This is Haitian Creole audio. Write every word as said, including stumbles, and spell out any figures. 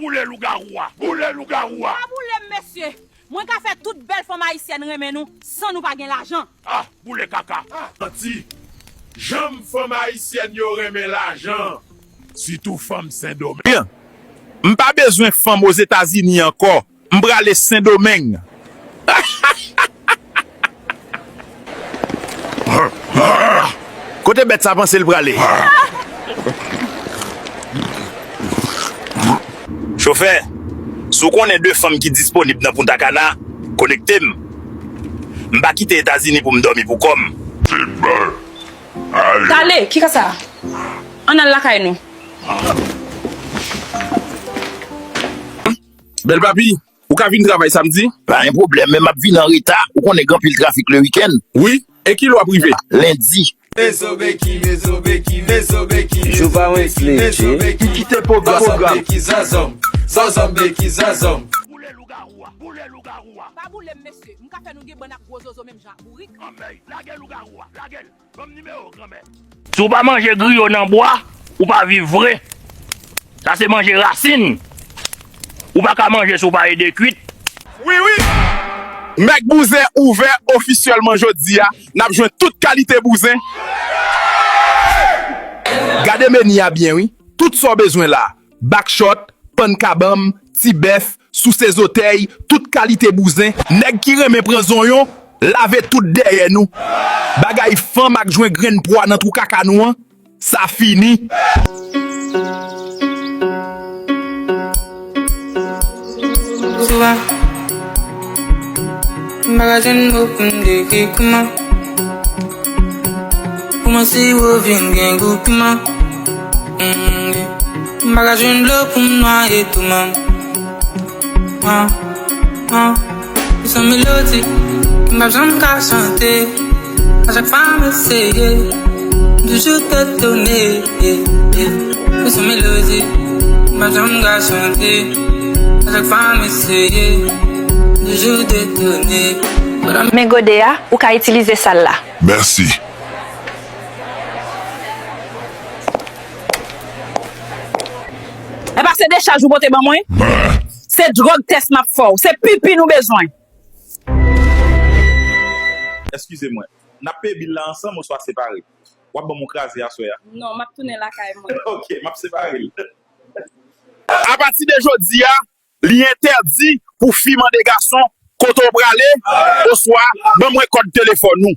Boule lougawou a! Boule lougawou a! Pa boule m, mesye! Mwen ka fè tout bèl fanm ayisyèn renmen nou san nou pa gen lajan. Ah, boule kaka! Ah, manti! Janm fanm ayisyèn yo renmen lajan! Sitou fanm Sendomeng. M pa bezwen fanm Ozetazini ankò. M prale Sendomeng. Kote bèt sa panse l prale? Chofè, si w konnen de fanm ki disponib nan Punta Cana, konekte m. M pa kite Etazini pou m dòmi pou kò m. Tale, ki ka sa? Ann al lakay nou. Bèl papi, ou ka vin travay samdi? Pa gen pwoblèm, men m ap vin an reta. Ou konnen gen anpil trafik le wikenn. Wi, e kilè w ap rive? Lendi. Mesobeki, mesobeki, mesobeki, jou pa wens leje. M kite pwogram. Zanzanm beki, zanzanm. Zanzanm beki, zanzanm. Boule lougawou a, boule lougawou a. Pa boule m, mesye. M ka fè nou gen bann ak gwo zozo menm jan ak bourik. Anmèy, lage lougawou a, lage l. Ban m nimewo w, granmè. Si w pa manje griyo nan bwa, ou pa viv vre. Sa se manje rasin. Ou pa ka manje si w pa ede kwit. Wi, wi. Mèg Bouzen ouvè ofisyèlman jodi a. N ap jwenn tout kalite bouzen. Gade meni a byen, wi. Tout sa w bezwen la. Bakchòt, pann kabanm, ti bèf, souse zòtèy, tout kalite bouzen. Nèg ki renmen pran zonyon, lave tout dèyè nou. Bagay fanm ak jwen grenn pwa nan twou kaka nou an, sa fini. Souvan, m pa ka jwenn mo pou m dekri kouman, kouman siwo vin gen gou piman. Mm, m pa ka jwenn dlo pou m nwaye touman. Ah, ah, se yon melodi m p ap janm ka chante. A chak fwa m eseye, m toujou detone. Se yon melodi m p ap janm ka chante. A chak fwa m eseye, m toujou detone. Men gode a, ou ka itilize sa l la. Mèsi. Epa se dechaj ou pote ban mwen? Se drug test m ap fè w. Se pipi nou bezwen. Eskize mwen. N ap peye bil la ansanm oswa separe? W ap ban m yon kraze aswè a? Non, m ap tounen lakay mwen. Ok, m ap separe l. Apati de jodi a, li entèdi pou fi mande gason kote w prale, oswa ban mwen kòd telefòn ou.